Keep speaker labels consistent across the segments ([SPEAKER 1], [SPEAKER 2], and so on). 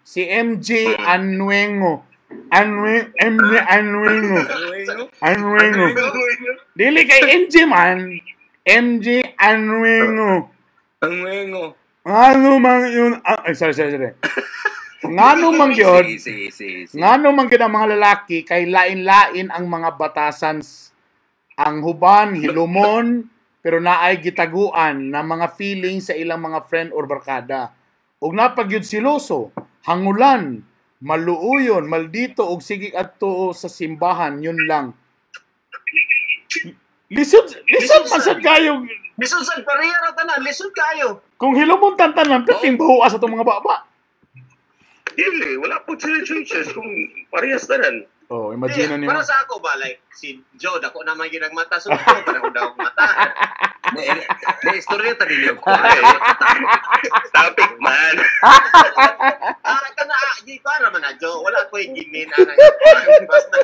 [SPEAKER 1] Si MJ Anuengo. Anue MJ Anuengo. Anuengo. Dili kay MJ man. MJ Anuengo.
[SPEAKER 2] Ang wengo.
[SPEAKER 1] Ngano man yun? Ah, ay, sorry, sorry, sorry. Ngano man yun?
[SPEAKER 2] Sige, sige, sige, sige.
[SPEAKER 1] Ngano man gyud ang mga lalaki kay lain-lain ang mga batasan, ang huban hilumon pero naay gitaguan na mga feeling sa ilang mga friend or barkada. Ug napagyud siloso, hangulan, maluuyon, maldito og sige adto sa simbahan, yun lang. Lisod lisod man sad kayo.
[SPEAKER 3] Lisod sad pareha ra tanan, lisod kayo.
[SPEAKER 1] Kung hilumon tantanan, perting bahuas sa itong mga baba.
[SPEAKER 4] Dili, wala po sila choices kung parehas tanan.
[SPEAKER 1] Oh, imagine
[SPEAKER 3] Di,
[SPEAKER 1] nimo.
[SPEAKER 3] para sa ako ba, like, si Joe, dako naman ginagmata. So, ko, para ko daw mata.
[SPEAKER 2] Na istorya ta dili ko.
[SPEAKER 4] Topic man.
[SPEAKER 3] Ah, kana, ah, di ko naman na, Joe. Wala ko yung gimin. Ana, basta,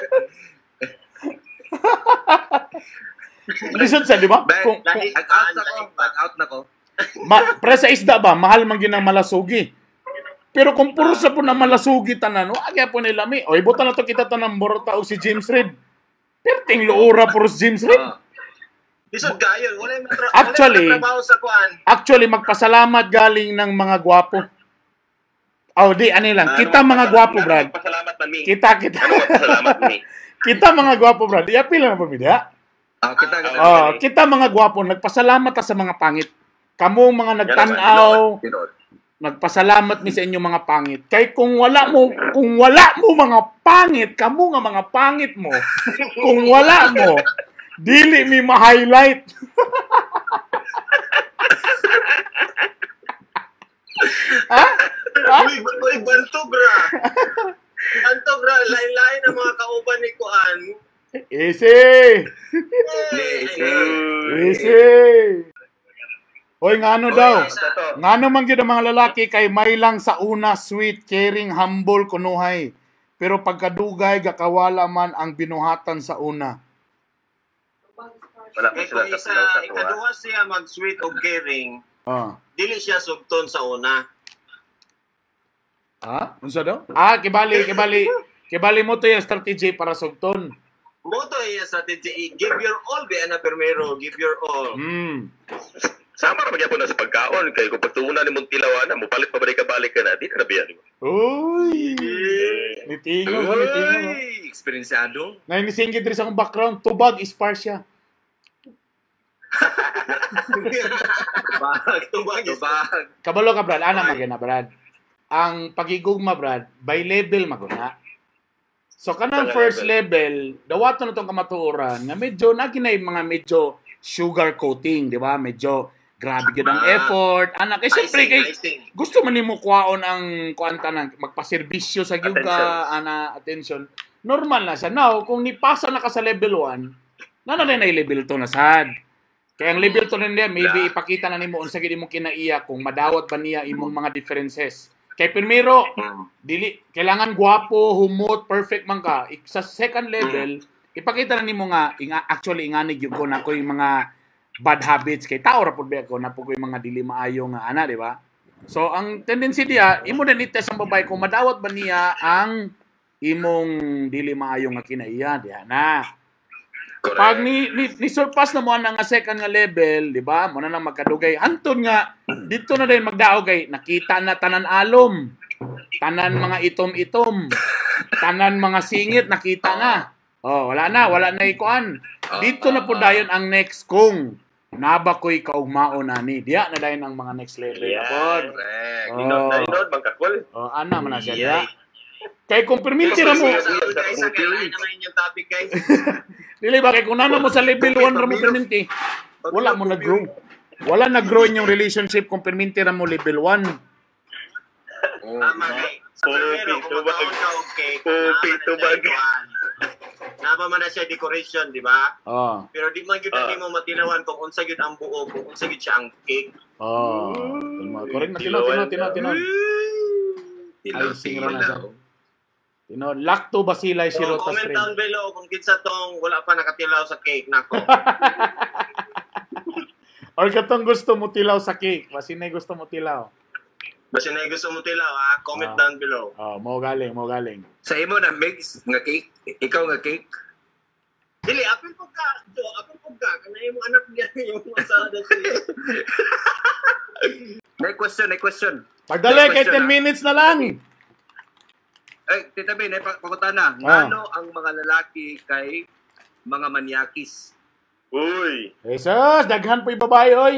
[SPEAKER 1] Lisod sa, di ba? Kung
[SPEAKER 2] Nag-out na ko, nag-out na ko.
[SPEAKER 1] Ma, pre sa isda ba, mahal man ginang malasugi. Pero kung puro sa po na malasugi tanan, wa gyud po nila mi. O ibutan na to kita tanang borota og si James Reid. Perting luura puro si James Reid.
[SPEAKER 2] Ah.
[SPEAKER 3] Lisod kayo. Wala yung
[SPEAKER 1] Actually-
[SPEAKER 3] wala yung trabaho sa kuan.
[SPEAKER 1] Actually, magpasalamat galing ng mga gwapo. Oh, di ano lang. Kita mga gwapo, Brad.
[SPEAKER 4] Pasalamat man mi.
[SPEAKER 1] Kita kita.
[SPEAKER 4] Ano pasalamat mi?
[SPEAKER 1] Kita mga gwapo, Brad. Iapil na po mi diha.
[SPEAKER 2] Ah, kita kita.
[SPEAKER 1] Oh, kita mga gwapo, nagpasalamat ta sa mga pangit. Kamo mga nagtan-aw,
[SPEAKER 2] Tinuod.
[SPEAKER 1] nagpasalamat mi sa inyo mga pangit. Kay kung wala mo mga pangit, kamo nga mga pangit mo. Kung wala mo, dili mi ma-highlight. Ha? Ha?
[SPEAKER 3] Uy, uy, bantog ra. Bantog ra. Lain-lain ang mga kauban ni kuan.
[SPEAKER 1] Easy.
[SPEAKER 2] Easy.
[SPEAKER 1] Easy. Hoy, ngano daw?
[SPEAKER 4] Basta to.
[SPEAKER 1] Ngano man gyud ang mga lalaki kay may lang sa una sweet, caring, humble kunuhay. Pero pagkadugay gakawala man ang binuhatan sa una.
[SPEAKER 4] Wala po
[SPEAKER 3] Kay
[SPEAKER 4] sila
[SPEAKER 3] kung isa,
[SPEAKER 4] sa tuwa.
[SPEAKER 3] ikaduha siya mag-sweet o caring,
[SPEAKER 1] Ah.
[SPEAKER 3] dili siya sugton sa una.
[SPEAKER 1] Ha? Unsa daw? Ah, kibali, kibali. Kibali mo to yung strategy para sugton.
[SPEAKER 3] Mo to iya strategy, give your all be ana permero, give your all.
[SPEAKER 4] Sama ra magyapon na sa pagkaon kay kung pagtuunan nimong tilaw ana, mopalit pa balik ka balik ka na, di na biya di ba?
[SPEAKER 1] Uy! Nitingo, nitingo.
[SPEAKER 2] Uy, eksperyensyado.
[SPEAKER 1] Nainisingit diri sa akong background, tubag is Parsia.
[SPEAKER 2] Tubag.
[SPEAKER 3] Tubag is-
[SPEAKER 2] Tubag.
[SPEAKER 1] Kabalo ka, Brad. Ana magana, Brad. Ang pagigugma, Brad, by level maguna. So kanang
[SPEAKER 4] By
[SPEAKER 1] first level, dawaton na tong kamatuoran nga medyo na kinay mga medyo sugar coating, di ba? Medyo grabe gyud ang effort. Ana kay syempre kay
[SPEAKER 3] Icing, icing.
[SPEAKER 1] gusto man nimo kuwaon ang kuan tanan magpaserbisyo sa gyud ka
[SPEAKER 4] Attention.
[SPEAKER 1] ana attention. Normal na siya. Now, kung nipasa na ka sa level 1, na na rin ay level 2 na sad. Kaya ang level 2 na niya, maybe ipakita na nimo unsa gid imong kinaiya kung madawat ba niya imong mga differences. Kay primero, dili kailangan gwapo, humot, perfect man ka. Sa second level, ipakita na nimo nga inga, actually inganig gyud ko na ko yung mga bad habits kay tao ra pud ba ako na pud ko yung mga dili maayo nga ana, di ba? So ang tendency diya, imo din i-test ang babae kung madawat ba niya ang imong dili maayo nga kinaiya, diha na.
[SPEAKER 4] Correct.
[SPEAKER 1] Pag ni surpass na mo ang nga second nga level, di ba? Mo na nang magkadugay. Anton nga dito na din magdaog kay nakita na tanan alom. Tanan mga itom-itom. Tanan mga singit nakita na. Oh, wala na ikuan. Dito na po dayon ang next kung naba ko'y kaugmaon ani. Diya na dayon ang mga next level na pod.
[SPEAKER 2] Correct.
[SPEAKER 1] Oh.
[SPEAKER 4] Ninood na ninood bang kakol?
[SPEAKER 1] Oh, ana man na siya diya. Kay kung perminti ra mo,
[SPEAKER 3] Sorry, guys, ang kailangan naman inyong topic, guys.
[SPEAKER 1] dili ba kay kung nana mo sa level 1 ra mo perminti, wala mo nag-grow. Wala nag-grow inyong relationship kung perminti ra mo level 1.
[SPEAKER 2] Oh,
[SPEAKER 3] Tama, guys. Sa primero,
[SPEAKER 4] Pupi,
[SPEAKER 3] kung magkaon ka og cake,
[SPEAKER 4] Pupi, tubag.
[SPEAKER 3] Naba man na siya decoration, di ba?
[SPEAKER 1] Oh.
[SPEAKER 3] Pero di man gyud na nimo matinawan kung unsa gyud ang buo, kung unsa gyud siya ang cake.
[SPEAKER 1] Oh. Correct na tino tino tino tino.
[SPEAKER 2] Tilaw,
[SPEAKER 1] Ay, sing ra na siya.
[SPEAKER 2] tilaw.
[SPEAKER 1] Tino lactobacilli
[SPEAKER 3] So,
[SPEAKER 1] sirota
[SPEAKER 3] comment
[SPEAKER 1] strain.
[SPEAKER 3] down below kung kinsa tong wala pa nakatilaw sa cake nako.
[SPEAKER 1] Or katong gusto mo tilaw sa cake, basin na gusto mo tilaw.
[SPEAKER 3] Basta na gusto mo tilaw, ha? Comment down below.
[SPEAKER 1] Oh, mo galing, mo galing.
[SPEAKER 2] Sa imo na mix nga cake, ikaw nga cake.
[SPEAKER 3] Dili, apil po ka, Jo, apil po ka. Kana imong anak niya yung asawa na siya.
[SPEAKER 2] Next question, next question.
[SPEAKER 1] Pagdali, kay 10 minutes na lang.
[SPEAKER 2] Ay, Tita Ben, pangutana. Ngano ang mga lalaki kay mga manyakis?
[SPEAKER 4] Uy!
[SPEAKER 1] Jesus, daghan po yung babae, oy.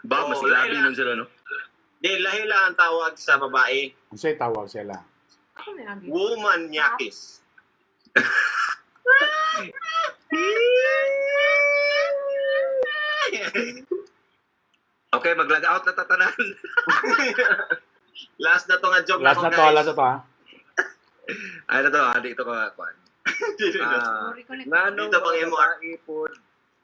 [SPEAKER 2] Ba, mas grabe nun sila, no?
[SPEAKER 3] Di, lahi lang ang tawag sa babae.
[SPEAKER 1] Ano sa'yo tawag sila?
[SPEAKER 3] Womanyakis.
[SPEAKER 2] Okay, mag-log out na tatanan.
[SPEAKER 3] Last na to nga joke.
[SPEAKER 1] Last na to, last na to, ha?
[SPEAKER 2] Ay, na to, ha? Dito ka, kuan. Nganong mga babae po,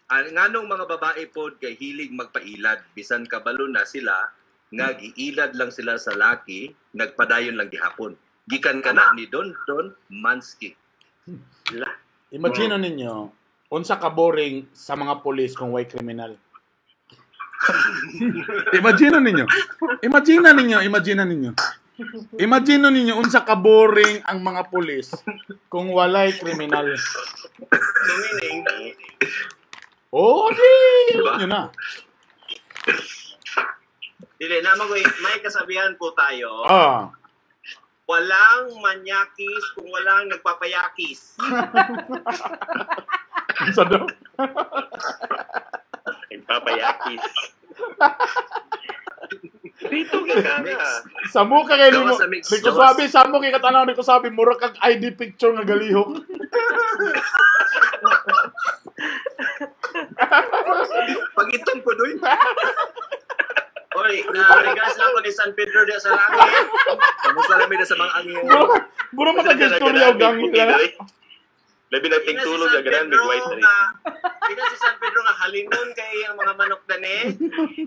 [SPEAKER 2] nganong mga babae po kay hilig magpailad, bisan kabalo na sila, nga giilad lang sila sa laki, nagpadayon lang gihapon. Gikan ka na ni Don Don Mansky.
[SPEAKER 1] Imagine ninyo, unsa ka boring sa mga pulis kung way kriminal. Imagine ninyo. Imagine ninyo, imagine ninyo. Imagine ninyo unsa ka boring ang mga pulis kung walay kriminal.
[SPEAKER 3] So meaning,
[SPEAKER 1] oh, di, diba? Yun na.
[SPEAKER 3] Dili, namagoy, may kasabihan po tayo.
[SPEAKER 1] Ah.
[SPEAKER 3] Walang manyakis kung walang nagpapayakis.
[SPEAKER 1] Sa daw?
[SPEAKER 4] Nagpapayakis. Dito ka ka.
[SPEAKER 1] Sa mukha kay limo. Di ko sabi, sa mukha kay katanaw, di ko sabi, mura kag ID picture nga galihok.
[SPEAKER 2] Pag itong ko doy.
[SPEAKER 3] Oy, regards lang ko ni San Pedro de sa langit.
[SPEAKER 2] Kamusta lang na sa mga angin.
[SPEAKER 1] Mura matag-istorya og angin lang.
[SPEAKER 4] Labi na tingtulog na ganan, big white na.
[SPEAKER 3] Tingnan si San Pedro nga halinon kay ang mga manok dani.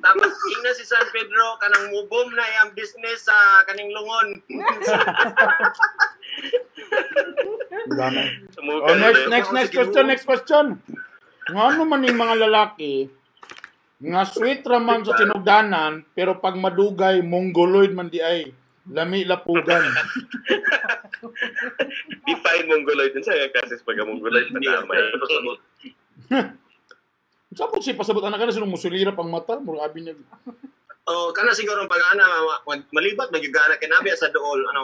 [SPEAKER 3] Tapos tingnan si San Pedro kanang mubom na iyang business sa kaning lungon.
[SPEAKER 1] Oh, next question, next question. Ngano man yung mga lalaki nga sweet raman sa tinugdanan pero pag madugay mongoloid man di ay lami lapugan.
[SPEAKER 4] Define mongoloid dun sa kasis pag mongoloid patama.
[SPEAKER 1] Sabot siya pasabot anak kana sinong musulira pang mata murag abi niya.
[SPEAKER 3] Oh, kana siguro pag ana malibat magyugana kinabi sa dool ano.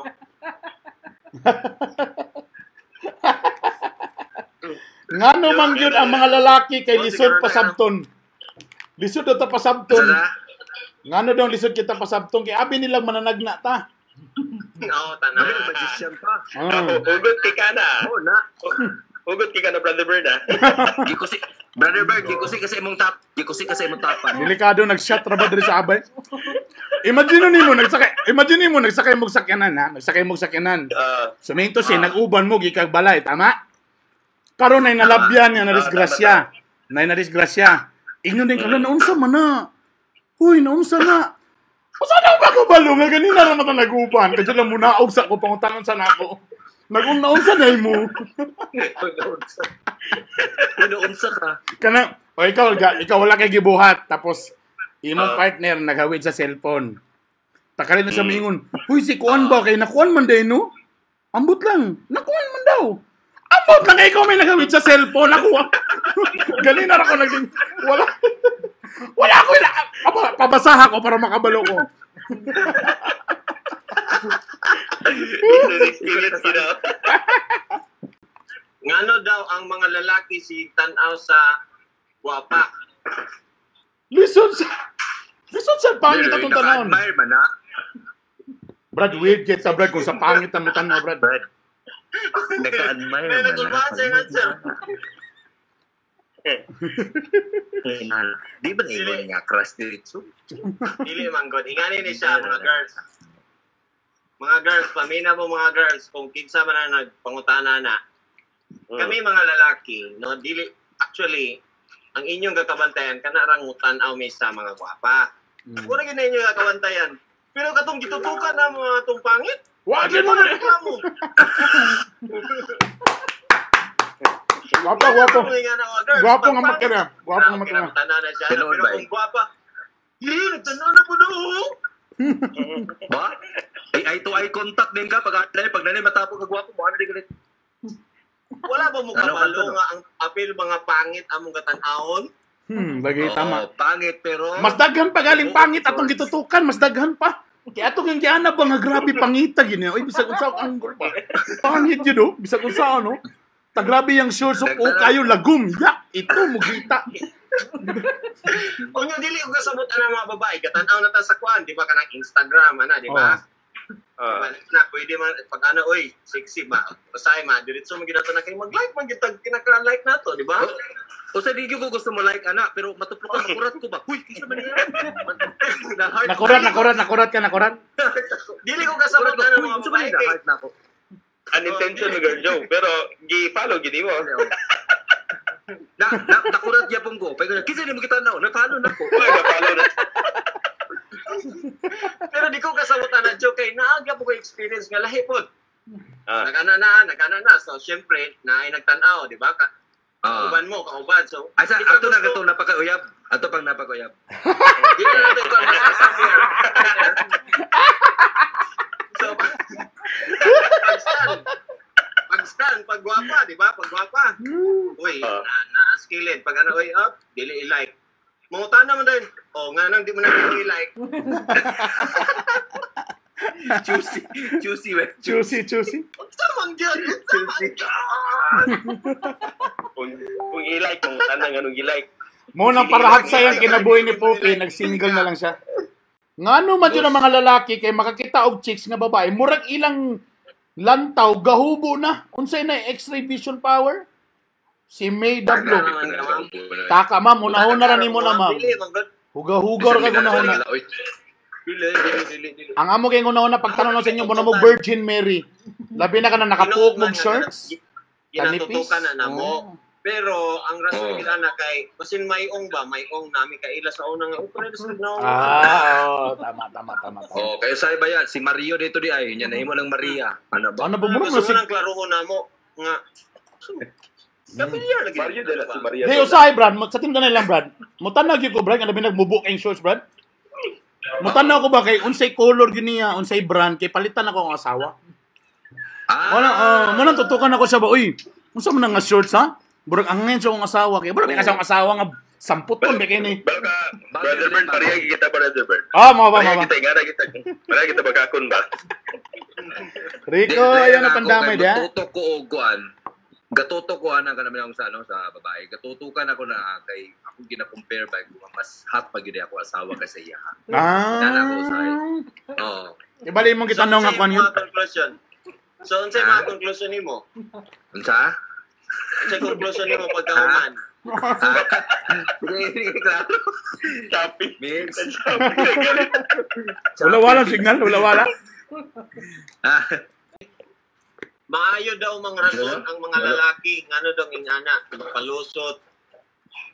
[SPEAKER 1] Ngano man gyud ang mga lalaki kay lisod pasabton. Lisod daw ta pasabton. Ngano daw lisod kita pasabton kay abi nilang mananagna ta.
[SPEAKER 3] Oo, tanan.
[SPEAKER 2] Magician pa.
[SPEAKER 4] Hugot kay kana.
[SPEAKER 2] Oo na.
[SPEAKER 4] Hugot kay kana, Brother Bird, ah.
[SPEAKER 2] Gikusi, Brother Bird, gikusi kasi imong tap, gikusi kasi imong tapan.
[SPEAKER 1] Delikado nag-shot ra ba diri sa abay? Imagine nimo nagsakay, imagine nimo nagsakay mo sakyanan ha, nagsakay mo sakyanan. Suminto si nag-uban mo gikag balay, tama? Karon ay nalabyan nga na disgrasya. Nay na disgrasya. Ingnon din karon naunsa man na. Uy, naunsa na. Usa na ba ko balo nga ganina ra man nag-uban. Kadyo lang munaog sa ko pangutangon sa nako. Nag-unsa na mo.
[SPEAKER 2] Inuunsa ka.
[SPEAKER 1] Kana, o ikaw, ikaw wala kay gibuhat tapos imong partner naghawid sa cellphone. Takalin na sa mingon. Uy, si kuan ba kay nakuan man day no? Ambot lang. Nakuan man daw. Ambot lang ikaw may naghawid sa cellphone ako. Ganina ra ko naging wala. Wala ako ila. Pabasaha ko para makabalo ko.
[SPEAKER 3] Ngano daw ang mga lalaki si tan-aw sa guwapa?
[SPEAKER 1] Lisod sa pangit atong tanawon.
[SPEAKER 2] Admire man na.
[SPEAKER 1] Brad, weird kita Brad kung sa pangit ang tanaw Brad.
[SPEAKER 2] Brad. Naka-admire man na. Di ba na nga crush diretso?
[SPEAKER 3] Dili man god. Ingani ni siya mga girls. Mga girls, pamina mo mga girls kung kinsa man ang nagpangutana na. Kami mga lalaki, no, dili actually ang inyong gakabantayan kana rang mutan-aw mi sa mga gwapa. Mura gyud na inyong gakabantayan. Pero katong gitutukan na mga atong pangit,
[SPEAKER 1] wa gyud mo
[SPEAKER 3] reklamo.
[SPEAKER 1] Gwapa, gwapa. Gwapo nga makira. Gwapo nga makira.
[SPEAKER 3] Tanan na siya. Pero kung gwapa, eh, nagtanaw na po daw.
[SPEAKER 2] Ba? Ay eye to eye contact din ka pag pag nanay matapos ka gwapo mo ano di ka.
[SPEAKER 3] Wala ba mo kabalo nga ang apil mga pangit among gatan-awon?
[SPEAKER 1] Bagay tama.
[SPEAKER 2] Pangit pero
[SPEAKER 1] mas daghan pa galing pangit atong gitutukan, mas daghan pa. Kaya atong yung giana ba nga grabe pangita gini. Oy bisag unsa ang angle pa. Pangit yun oh, bisag unsa ano. Tagrabe yang shorts of kayo lagum. Yak, ito mugita.
[SPEAKER 3] Unya dili ko kasabot ana mga babae, gatan-aw na ta sa kuan, di ba kanang Instagram ana, di ba? Na pwede man pag ana oy, sexy ba. Usahay ma diretso man gyud ato na kay mag-like man gyud tag kinaka-like nato, di ba?
[SPEAKER 2] O sa di ko gusto mo like ana, pero matuplo ka makurat ko ba? Huy, kinsa man niya?
[SPEAKER 1] Nakurat ka, nakurat.
[SPEAKER 3] Dili ko kasabot ana mga babae.
[SPEAKER 2] Heart na ako.
[SPEAKER 4] Unintentional girl Joe, pero gi-follow gini mo.
[SPEAKER 2] Na nakurat gyapon ko. Pero kinsa nimo kita na, na-follow na ko.
[SPEAKER 4] Na-follow na.
[SPEAKER 3] Pero di ko kasabot ana Joe kay naagya po ko experience nga lahi pod. Nagana na. So syempre naay nagtan-aw, di ba? Kauban mo, kauban. So
[SPEAKER 2] asa ato na gatong napakauyab. Ato pang napakauyab.
[SPEAKER 3] Di na nato ikaw masasabi. So pag-stand, pag gwapa, di ba? Pag gwapa. Uy, na-skilled. Pag ano, uy, up, dili i-like. Mangutan naman din. O, nga nang di mo na i-like.
[SPEAKER 2] Juicy. Juicy, we.
[SPEAKER 1] Juicy.
[SPEAKER 3] Unsa man gyud?
[SPEAKER 2] Juicy.
[SPEAKER 4] Kung i-like, kung tanang anong i-like.
[SPEAKER 1] Mo nang parahat sa yang kinabuhi ni Pope, nag-single na lang siya. Ngano man yun ang mga lalaki kay makakita og chicks nga babae, murag ilang lantaw gahubo na. Unsay na x-ray vision power? Si May W. Taka ma'am, una-una ra nimo na ma'am. Huga-hugar ka una-una.
[SPEAKER 3] Dili.
[SPEAKER 1] Ang amo kay una-una pagtanong sa inyo mo na mo Virgin Mary. Labi na ka na nakapuok mog shirts.
[SPEAKER 3] Ginatutukan na namo. Pero ang rason nila na kay basin mayong ba mayong nami kaila sa una nga upre sa na.
[SPEAKER 1] Ah, oh, tama.
[SPEAKER 2] Oh, kayo say ba yan si Mario dito di ay nya nahimo lang Maria. Ano ba?
[SPEAKER 1] Ano ba mo
[SPEAKER 3] si nang klarohon namo nga. Familiar lagi.
[SPEAKER 4] Mario dela si Maria.
[SPEAKER 1] Di usahay Brad, sa team na lang Brad. Mutanaw gyud ko Brad nga labi nagmubo kay shorts Brad. Mutanaw ko ba kay unsay color gyud niya, unsay brand kay palitan ako ang asawa.
[SPEAKER 2] Ah.
[SPEAKER 1] Wala, mo nang tutukan ako siya ba, uy. Unsa man nga shorts ha? Burag angin sa akong asawa kay burag kay sa akong asawa nga samputon ba kay ni.
[SPEAKER 4] Baka Brother Bird pareha kita Brother Bird.
[SPEAKER 1] Ah, mo ba.
[SPEAKER 4] Kita ingana kita. Pareha kita bagakon ba.
[SPEAKER 1] Rico, ayan na pandamay dia.
[SPEAKER 2] Gatutok ko og kuan. Gatutok ko ana kanami akong sa ano sa babae. Gatutukan ako na kay akong gina-compare ba kung mas hot pa gyud ako asawa kaysa iya.
[SPEAKER 1] Ah.
[SPEAKER 2] Nana ko sa. Oo.
[SPEAKER 1] Ibali imong gitanong nga kuan yun.
[SPEAKER 3] So unsay mga conclusion nimo?
[SPEAKER 2] Unsa?
[SPEAKER 3] Sa conclusion nimo pagkahuman.
[SPEAKER 2] Klaro.
[SPEAKER 4] Choppy.
[SPEAKER 2] Mix.
[SPEAKER 1] Wala signal, wala.
[SPEAKER 3] Maayo daw mga rason ang mga lalaki ngano daw ingana palusot.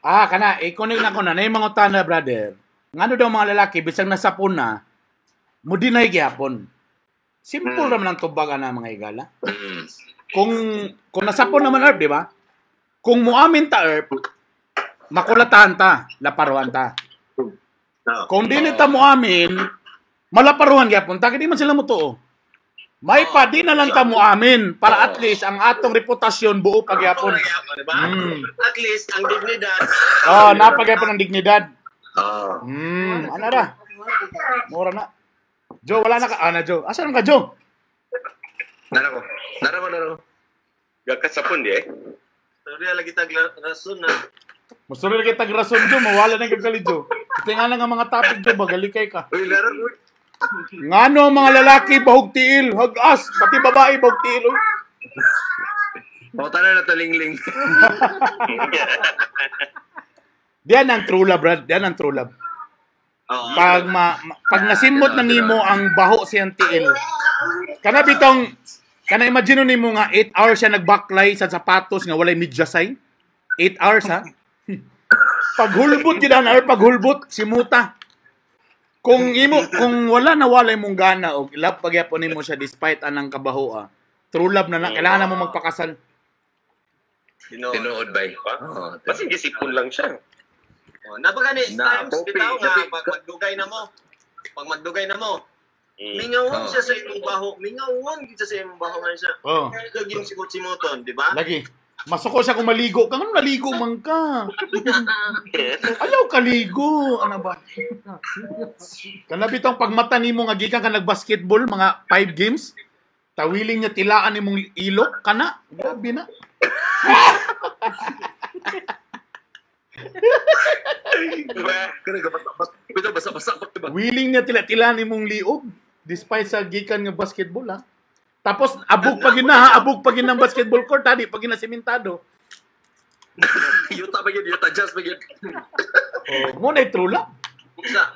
[SPEAKER 1] Ah, kana i-connect na ko na nay mga tana brother. Ngano daw mga lalaki bisag nasapon na mo dinay gyapon. Simple ra man ang tubag ana mga higala. Kung nasapon naman Erp, di ba? Kung muamin ta Erp, makulatan ta, laparuan ta. Kung dili ta muamin, malaparuan gyapon ta, kay di man sila motuo. May pa di na lang ta muamin para at least ang atong reputasyon buo pa gyapon.
[SPEAKER 3] Diba? At least ang dignidad.
[SPEAKER 1] Oh, napagyapon ang dignidad.
[SPEAKER 2] Oh.
[SPEAKER 1] Ana ra. Mura na. Joe, wala na ka. Ana Joe. Asa ka Joe?
[SPEAKER 2] Nara ko.
[SPEAKER 4] Gakasapon di eh.
[SPEAKER 3] Sorry lagi tag rason na.
[SPEAKER 1] Masuri lagi tag rason Joe, mawala na kag Joe. Tingnan lang ang mga topic Joe, bagalikay ka.
[SPEAKER 2] Uy, laro ko.
[SPEAKER 1] Ngano ang mga lalaki bahog tiil, hagas, pati babae bahog tiil.
[SPEAKER 2] O tanan na to lingling.
[SPEAKER 1] Diyan ang true love, Brad. Diyan ang true love.
[SPEAKER 3] Oh,
[SPEAKER 1] Pag pag nasimot na nimo ang baho siyang tiil. Kana bitong kana imagine nimo nga 8 hours siya nagbaklay sa sapatos nga walay media sign. 8 hours ha. Paghulbot gyud ana, paghulbot simuta. Kung imo kung wala na walay mong gana og love pagyapon nimo siya despite anang kabaho ah. True love na lang kailangan na mo magpakasal.
[SPEAKER 2] Tinuod bay.
[SPEAKER 4] Oh, basin gisipon lang siya.
[SPEAKER 3] Oh, napagani times bitaw nga pag magdugay na mo. Pag magdugay na mo, mingawon siya sa imong baho. Mingawon gid siya sa imong baho man siya.
[SPEAKER 1] Oh.
[SPEAKER 3] Kag yung sigot-simoton, di ba?
[SPEAKER 1] Lagi. Masuko siya kung maligo ka. Ano naligo man ka? Ayaw kaligo. Ano ba? Kanabi tong pagmata nimo nga gikan ka nagbasketball mga 5 games. Tawiling niya tilaan nimong ilok kana. Grabe na.
[SPEAKER 2] Basa-basa pa diba?
[SPEAKER 1] Willing niya tila-tilaan nimong liog despite sa gikan nga basketball ha. Tapos abog pa gid na ha, abog pa gid ng basketball court ha, di pa gid na sementado.
[SPEAKER 2] Yuta pa gid, yuta just pa gid.
[SPEAKER 1] Oh, mo na true love.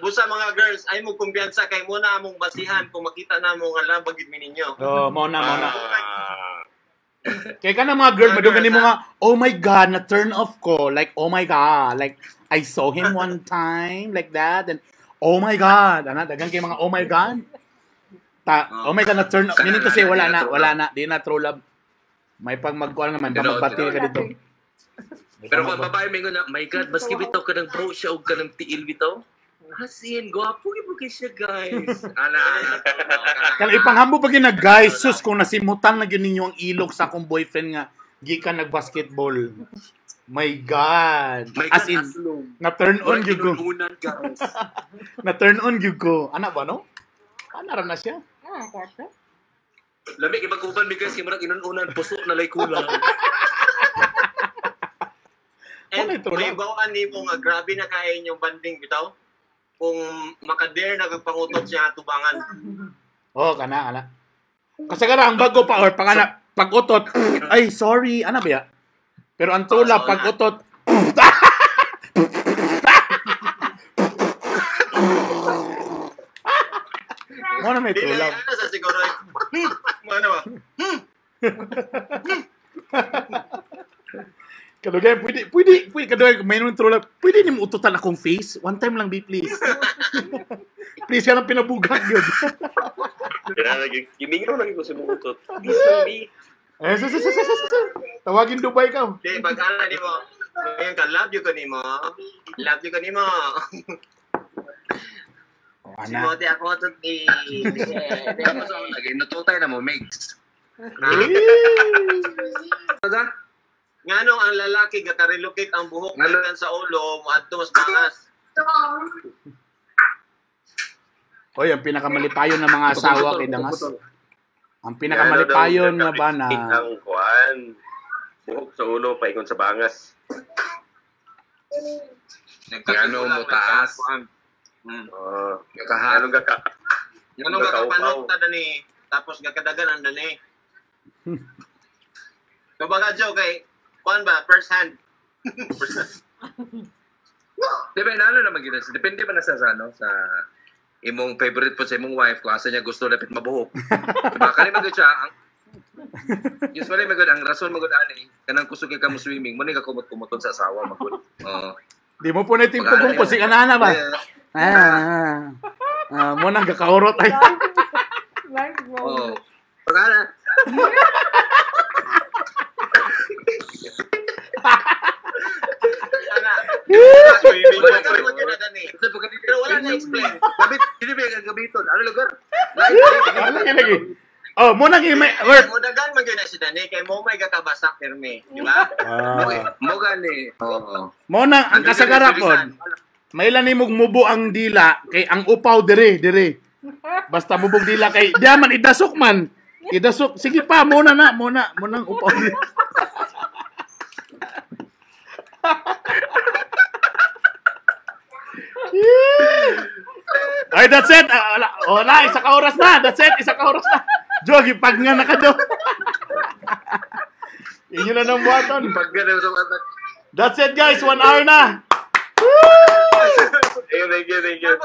[SPEAKER 3] Busa mga girls, ay mo kumpiyansa kay mo na among basihan kung makita na mo nga love gid mi ninyo.
[SPEAKER 1] Oh, mo na. Kay kana mga girl madungan nimo nga, oh my God, na turn off ko. Like, oh my God, like I saw him one time like that and oh my God, ana dagan kay mga oh my God. Ta, oh my God, na turn off. Meaning to say wala na, di na true love. May pag magkuan naman, pagbatil ka dito.
[SPEAKER 2] Pero kung babae mingon na, my God, baski bitaw ka ng bro siya og ka ng tiil bitaw. Asin, gwapo gyud kay siya, guys. Ana.
[SPEAKER 1] Kaya ipanghambo pa gina, guys, sus, kung nasimutan na gyud ninyo ang ilok sa akong boyfriend nga gikan nagbasketball. My God.
[SPEAKER 2] My
[SPEAKER 1] as
[SPEAKER 2] God,
[SPEAKER 1] in, na turn on gyud ko. Na turn on gyud ko. Ana ba no? Ana ra na siya.
[SPEAKER 2] Lami kay pag-uban mi guys, kay murag inununan puso na lay kulang.
[SPEAKER 3] And may bawaan nimo nga grabe na kay inyong banding bitaw. Kung makadare na kagpangutot siya atubangan.
[SPEAKER 1] Oh, kana ana. Kasagara ang bago pa or pangana pag-utot. Ay, sorry, ana ba ya? Pero ang tula pag-utot. Mo na may true love.
[SPEAKER 3] Ano sa siguro? Ano ba?
[SPEAKER 1] Kadugay, pwede, kadugay, may nung true love. Pwede nimo ututan akong face? One time lang, be please. Please, yan ang pinabugag yun.
[SPEAKER 4] Gimingaw lang ko sa mong utot. Please lang, be.
[SPEAKER 1] Eh, tawagin Dubai ka.
[SPEAKER 3] Di, pag-ala nimo, ngayon ka, love you ko nimo. Love you ko nimo. Si Mote ako utot ni.
[SPEAKER 2] Tapos ako lagi, natutay na mo, Migs.
[SPEAKER 3] Ngano ang lalaki gakarelocate ang buhok gikan sa ulo moadto mas bangas.
[SPEAKER 1] Oy, ang pinakamalipayon ng mga asawa kay Dangas. Ang pinakamalipayon nga ba na
[SPEAKER 4] ang kuan buhok sa ulo paingon sa bangas.
[SPEAKER 2] Ngano mo taas.
[SPEAKER 4] Ngano
[SPEAKER 3] gakapanot ta dani tapos gakadagan ang dani. Kumbaga Joe kay kuan ba first hand.
[SPEAKER 2] Depende ano naman gid. Depende man na sa ano sa imong favorite po sa imong wife kung asa niya gusto dapat mabuhok. Diba kani man gud siya ang usually man gud ang rason man gud ani kanang kusog kay ka mo swimming mo ni ka kumot-kumoton sa asawa man gud. Oo.
[SPEAKER 1] Di mo po na timpog kung si kanana ba. Mo nang gakaurot ay.
[SPEAKER 2] Oo. Pagana.
[SPEAKER 3] Pero wala na explain.
[SPEAKER 2] Gabit, dili ba ang gabiton? Ano lugar?
[SPEAKER 1] Lagi. Oh, mo nang may work.
[SPEAKER 3] Mo dagan man gyud na si Dani kay mo may gakabasak pirmi, di ba?
[SPEAKER 2] Mo gani. Oo.
[SPEAKER 1] Mo nang ang kasagara pod. Mailan nimog mubo ang dila kay ang upaw dire. Basta mubog dila kay diya man idasok man. Idasok. Sige pa, mo na na, mo na, mo nang upaw. Ay, that's it. Wala, isa ka oras na. That's it, isa ka oras na. Jogi, pag nga na ka do. Inyo na ng buhaton. That's it, guys. 1 hour na.
[SPEAKER 4] Thank you, thank you.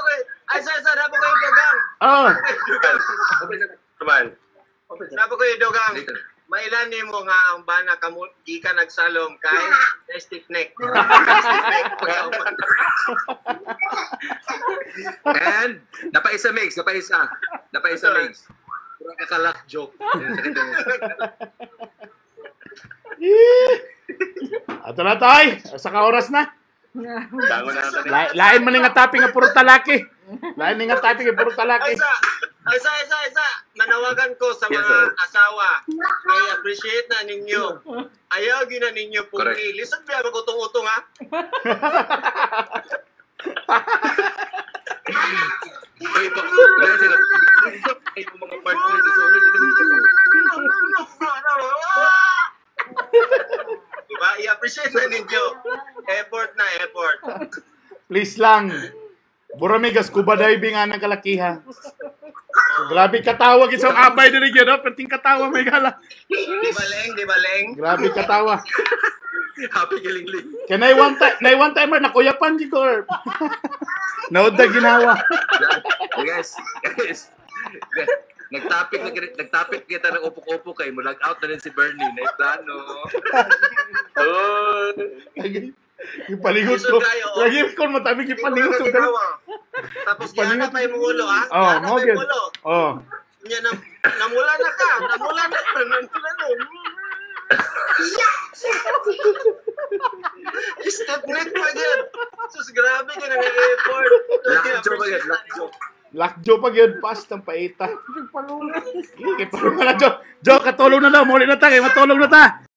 [SPEAKER 3] Ay, sir, napo kayo dogang.
[SPEAKER 1] Oh.
[SPEAKER 4] Naman.
[SPEAKER 3] Napo kayo dogang. Mailan nimo nga ang bana kamo di ka nagsalom kay stiff neck.
[SPEAKER 2] And napaisa mix, napaisa. Napaisa mix. Pura kakalak joke.
[SPEAKER 1] Ato na tay, sa ka oras na. Lain man nga topic nga puro talaki. Lain ni nga topic eh, puro
[SPEAKER 3] Ay,
[SPEAKER 1] talaki.
[SPEAKER 3] sa, ay, sa, ay, sa, ay, sa. Manawagan ko sa
[SPEAKER 2] Yes,
[SPEAKER 3] mga
[SPEAKER 2] sir.
[SPEAKER 3] asawa. Ay, appreciate na ninyo. Ayaw gina ninyo
[SPEAKER 2] Correct.
[SPEAKER 3] pumili. Lisod ba magutong-utong ha?
[SPEAKER 2] Uy, pa, guys, ay, yung mga partner disorder, hindi naman ito.
[SPEAKER 3] Diba? I-appreciate na ninyo. Effort na effort.
[SPEAKER 1] Please lang. Buramigas scuba diving nga ng kalakiha. So, grabe katawa isang abay diri gyud, oh. Perting katawa may gala.
[SPEAKER 3] Di ba, Leng? Di ba, Leng?
[SPEAKER 1] Grabe katawa.
[SPEAKER 2] Happy kilingling.
[SPEAKER 1] Kay nay one time, nay one timer nakuyapan gid ko. Erp. Naud na ginawa.
[SPEAKER 2] Guys, guys. Nagtopic kita ng upok-upok kay mo lag out na rin si Bernie na plano. Oh.
[SPEAKER 1] Lagi gipaligot ko.
[SPEAKER 3] Lisod kayo, oh.
[SPEAKER 1] Lagi ko matabi
[SPEAKER 3] Hindi ko
[SPEAKER 1] gipaligot ko.
[SPEAKER 3] ginawa. Tapos gihanap pa yung ulo, ha?
[SPEAKER 1] Oh,
[SPEAKER 3] Gihanap
[SPEAKER 1] mo
[SPEAKER 3] pa yung
[SPEAKER 1] gyud.
[SPEAKER 3] ulo.
[SPEAKER 1] Oh.
[SPEAKER 3] Nya, namula na ka. Namula na ka. Namula na. Step neck pa dyan. Sus, grabe ka na effort.
[SPEAKER 2] Lockjaw ba yan? Lockjaw.
[SPEAKER 1] Lakjo pa gyud pas ng paita. Gipalungan na Jo. Jo katulong na daw, muli na ta kay matulog na ta.